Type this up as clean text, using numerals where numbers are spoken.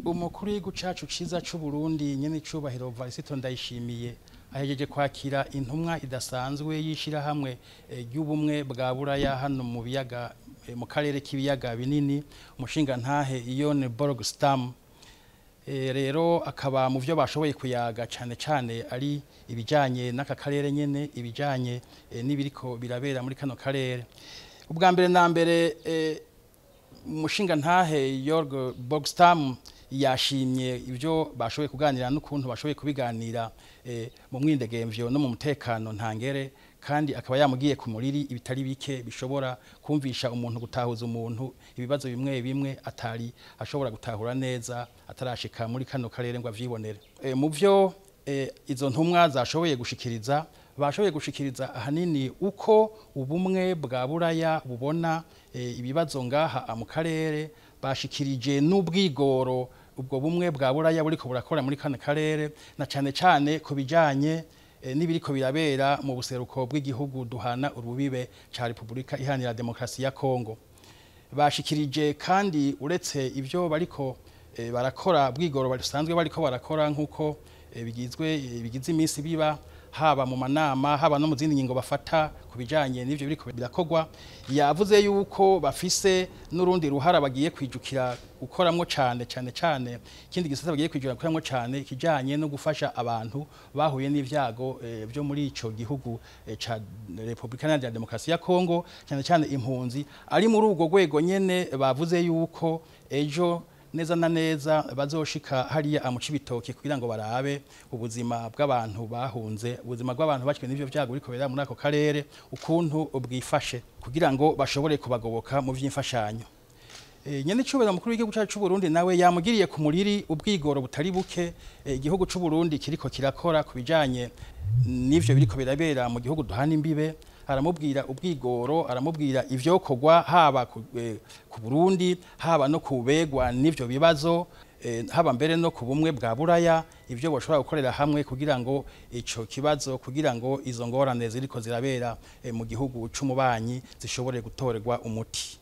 Umukuru w'igihugu cacu ciza c'u Burundi nyene icubahiro Varisito Ndayishimiye ahejeje kwakira intumwa idasanzwe y'ishirahamwe ry'ubumwe bwa Buraya hano mu biyaga, mu karere k'ibiyaga binini, umushingantahe Ione Borgstam. Rero akaba mu byo bashoboye kuyaga cane cane ari ibijanye n'aka karere nyene, ibijanye n'ibiriko birabera muri kano karere. Ubwa mbere na mbere, umushingantahe Jorg Borgstam yashimye ibyo bashoboye kuganira n'ukuntu bashoboye kubiganira mu mwindegemvyo no mu mutekano ntangere, kandi akaba yamugiye ku muriri ibitari bike bishobora kumvisha umuntu, gutahuza umuntu ibibazo bimwe bimwe atari ashobora gutahura neza atarashika muri kano karere ngo avyibonere. Mu byo izo ntumwa zashoboye gushikiriza, bashoboye gushikiriza ahanini uko ubumwe bwa Buraya bubona ibibazo ngaha mu karere. Bashikirije n'ubwigoro ubwo bumwe bwa Buraya buriko burakora muri kano karere, na cane cane ku bijanye n'ibiriko birabera mu buseruko bw'igihugu duhana urubibe ca Repubulika Iharanira Demokarasi ya Kongo. Bashikirije kandi, uretse ibyo bariko barakora, bwigoro basanzwe bariko barakora nk'uko bigizwe bigize iminsi biba, haba mu manama, haba no mu zindi ngingo bafata ku bijanye n'ivyo biriko birakorwa, yavuze yuko bafise n'urundi ruhara bagiye kwijukira gukoramwo cane cane cane, ikindi gisata bagiye kwijukira gukoramwo cane, kijanye no gufasha abantu bahuye n'ivyago byo muri ico gihugu ca Republika Iharanira Demokarasi ya Kongo, cane cane impunzi. Ari muri urwo rwego nyene bavuze yuko ejo neza na neza bazoshika hariya mu Cibitoke kugira ngo barabe ubuzima bw'abantu bahunze, ubuzima bw'abantu baciwe n'ivyo vyago biriko birabera muri ako karere ukuntu bwifashe, kugira ngo bashobore kubagoboka mu vy'imfashanyo. Nyene icubahiro mukuru w'igihugu cacu c'u Burundi nawe yamugiriye ku muriri ubwigoro butari buke igihugu c'u Burundi kiriko kirakora ku bijanye n'ivyo biriko birabera mu gihugu duhana imbibe. Aramubwira ubwigoro, aramubwira ivyokorwa haba ku Burundi, haba no kubegwa n'ivyo bibazo, haba mbere no ku bumwe bwa Buraya, ivyo boshobora gukorera hamwe kugira ngo ico kibazo, kugira ngo izo ngorane ziriko zirabera mu gihugu c'umubanyi zishobore gutorerwa umuti.